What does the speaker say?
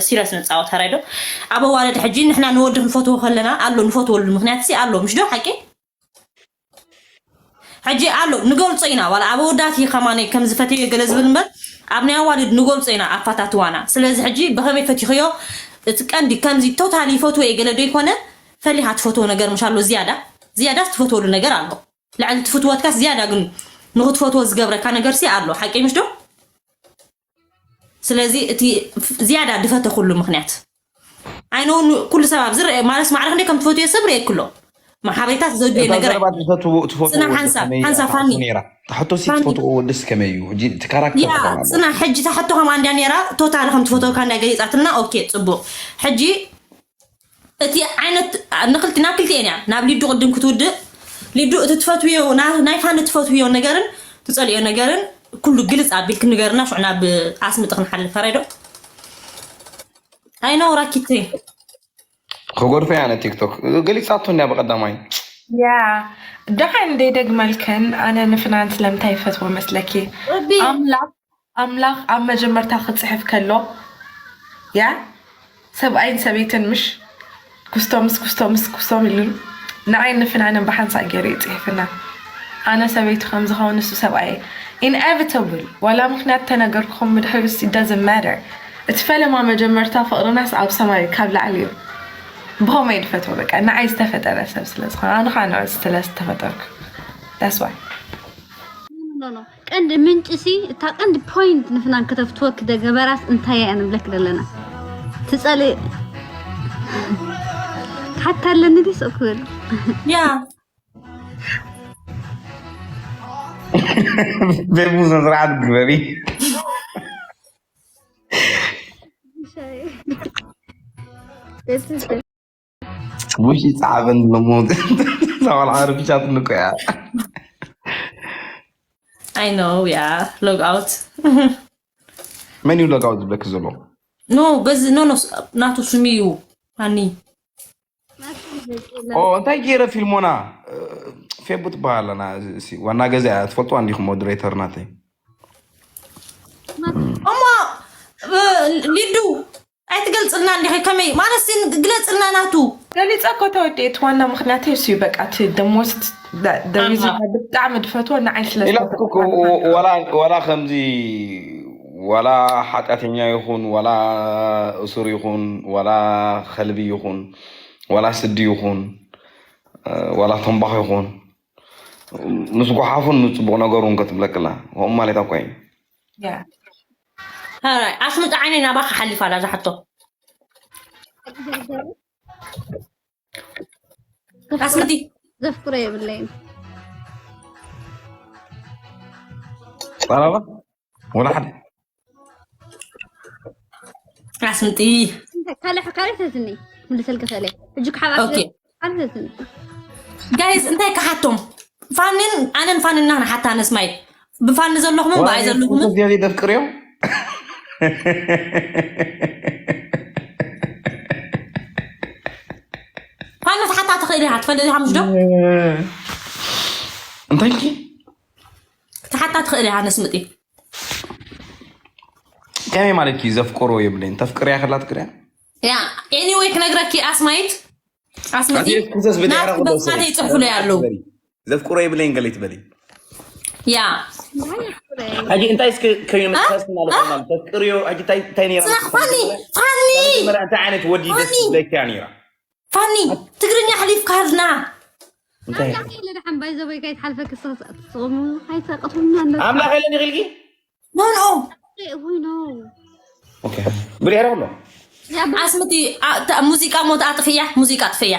ሲረስ ንፃወት ራይዶ። ኣብ ኣዋልድ ሕጂ ንሕና ንወዲ ክንፈትዎ ከለና ኣሎ፣ ንፈትወሉ ምክንያት ሲ ኣሎ፣ ምሽ ዶ ሓቂ? ሕጂ ኣሎ ንገልጾ ኢና። ዋላ ኣብ ኣወዳት ከማን ከም ዝፈትዮ ገለ ዝብል እምበር፣ ኣብ ናይ ኣዋልድ ንገልጾ ኢና ኣፋታትዋና። ስለዚ ሕጂ ብኸመይ ፈቲኽዮ? እቲ ቀንዲ ከምዚ ቶታሊ ይፈትዎ እየ ገለ ዶ ይኮነ? ፈሊኻ ትፈትዎ ነገር ምሽ ኣሎ ዝያዳ? ዝያዳስ ትፈትወሉ ነገር ኣሎ። ልዕሊ ትፍትወትካ ዝያዳ ግን ንኽትፈትዎ ዝገብረካ ነገር ሲ ኣሎ። ሓቂ ምሽ ዶ? ስለዚ እቲ ዝያዳ ድፈተኹሉ ምክንያት ኣይነው ኩሉ ሰብ ኣብዚ ርአ ማለት ማዕረ ክንደይ ከም ትፈትዮ ሰብ ርአ ክሎ ማሕበሬታት ዘድልዮ እታ ነገር ዘረባ ትፈትዎ ትፈትዎ ጽና ሓንሳ ሓንሳ ፋኒ ነራ። ተሕቶ ሲ ትፈትዎ ወድስ ከመይ እዩ? ሕጂ እቲ ካራክተር ያ ጽና። ሕጂ ተሕቶ ከም ኣንዳ ነራ ቶታል ከም ትፈትወካ እንዳ ገሊጻትና። ኦኬ ጽቡቕ። ሕጂ እቲ ዓይነት ንክልቲ ናብ ክልቲ እያ ናብ ሊዱ ቅድም ክትውድእ። ሊዱ እቲ ትፈትውዮ ናይ ፋኒ ትፈትውዮ ነገርን ትጸልዮ ነገርን ኩሉ ግልጽ ኣቢልክ ንገርና። ሽዑ ናብ ኣስምጥ ክንሓልፍ ራይዶ። ኣይነው ራኪተይ ከጎድፈ ያነ ቲክቶክ ገሊጻቶ እንዲያ በቀዳማይ ያ ደሓን እንደይደግመልክን ኣነ ንፍናን ስለምንታይ ይፈትዎ መስለኪ? ኣምላኽ ኣምላኽ ኣብ መጀመርታ ክፅሕፍ ከሎ ያ ሰብኣይን ሰበይትን ምሽ ኩስቶምስ ኩስቶምስ ኩስቶም ኢሉ ንዓይ ንፍናንን ብሓንሳእ ገይሩ እዩ ፅሒፍና። ኣነ ሰበይቱ ከም ዝኸውን ንሱ ሰብኣየ ኢንኤቪታብል ዋላ ምክንያት ተነገርኩም ምድሕር ስ ዳዝን ማተር። እቲ ፈለማ መጀመርታ ፍቅርናስ ኣብ ሰማይ ካብ ላዕሊ እዩ። ብኸመይ ድፈትዎ በቃ ንዓይ ዝተፈጠረ ሰብ ስለ ዝኾነ ኣነ ከዓ ንዑ ስለ ዝተፈጠርኩ that's why ቀንዲ ምንጭ ሲ እታ ቀንዲ ፖይንት ንፍናን ከተፍትወክ ደገበራስ እንታይ እያ ንብለክ ዘለና ትጸሊ ሓታ ኣለኒ ዲስ እኩል ያ ቤቡ ስነ ስርዓት ግበሪ ውሽ ይፃዕበን ሎሞ ሳባል ዓረብ ቻት ንኮ እያ I know ያ ሎግ ኣውት መን እዩ ሎግ ኣውት ዝብለክ ዘሎ ኖ በዚ ኖ ኖ ናቱ ስሚ እዩ ሃኒ ኦ እንታይ ገይረ ፊልሞና ፌቡ ትበሃል ኣለና ዋና ገዛ እያ ትፈልጥዋ እንዲኹም ሞደሬተር ናተይ እሞ ሊዱ ኣይትገልፅልና እንዲኺ ከመይ ማለት ግለፅልና ናቱ ገሊፀ እኮ ተወዲኤት ዋና ምክንያት እሱ እዩ በቃ እቲ ደሞስት ብጣዕሚ ድፈትዎ ንዓይ ስለ ዋላ ከምዚ ዋላ ሓጢኣተኛ ይኹን ዋላ እሱር ይኹን ዋላ ከልቢ ይኹን ዋላ ስዲ ይኹን ዋላ ተንባኽ ይኹን ምስ ጓሓፉን ምስ ፅቡቅ ነገሩን ክትብለቅላ ከምኡ ማለት ኣኮ እዩ ኣስምጥ ዓይነይ ናባካ ሓሊፋ ኣላ ዝሓቶ ኣስምጢ ዘፍቅሮ የብለይን ቀረባ ወላ ሓደ ኣስምጢ ካልሕ ካልሕ ተትኒ ምልሰልክ ሰለ ሕጂ ክሓባ ኦኬ ካልሕ ተትኒ ጋይስ እንታይ ክሓቶም ፋኒን ኣነን ፋኒን ኢና ንሓታ ነስማይ ብፋኒ ዘለኹምን ብኣይ ዘለኹምን እግዚኣብሔር ደፍቅርዮም ፋኒ ትሓታ ትኽእል ኢኻ ትፈልጥ ኢኻ ምሽ ዶ እንታይ ኢልኪ ትሓታ ትኽእል ኢኻ ነስምጢ ከመይ ማለት ኪ ዘፍቅሮ የብለይን ተፍቅርያ ከላ ትቅርያ ያ ኤኒወይ ክነግረኪ ኣስማይት ኣስምጢ ኣቲ ኩሰስ ብድሕረ ናትኪ በብሳተ ይፅሕፉለይ ኣለዉ ዘፍቅሮ የብለይን ገለ ትበሊ ያ ሕጂ እንታይ እስኪ ከዩ ምትሳስ እናለና ተፍቅርዮ ሕጂ እንታይ እንታይ ነይራ ስራሕ ፋኒ ፋኒ መጀመርያ እንታይ ዓይነት ወዲ ደስ ፋኒ። ይብለካ ነይራ ፋኒ ትግርኛ ሓሊፍካ ሃብና እንታይ ኣምላኽ የለ ደሓን ባይዘወይ ካይትሓልፈ ክስቕስቕሙ ኣይተቐትሉና ኣሎ ኣምላኽ የለን ይኽልኪ ኖ ኖ ወይ ነው ኦኬ ብድሕረ ኣሎ ኣስምቲ አ- ተ- ሙዚቃ ሞት ኣጥፍያ ሙዚቃ ኣጥፍያ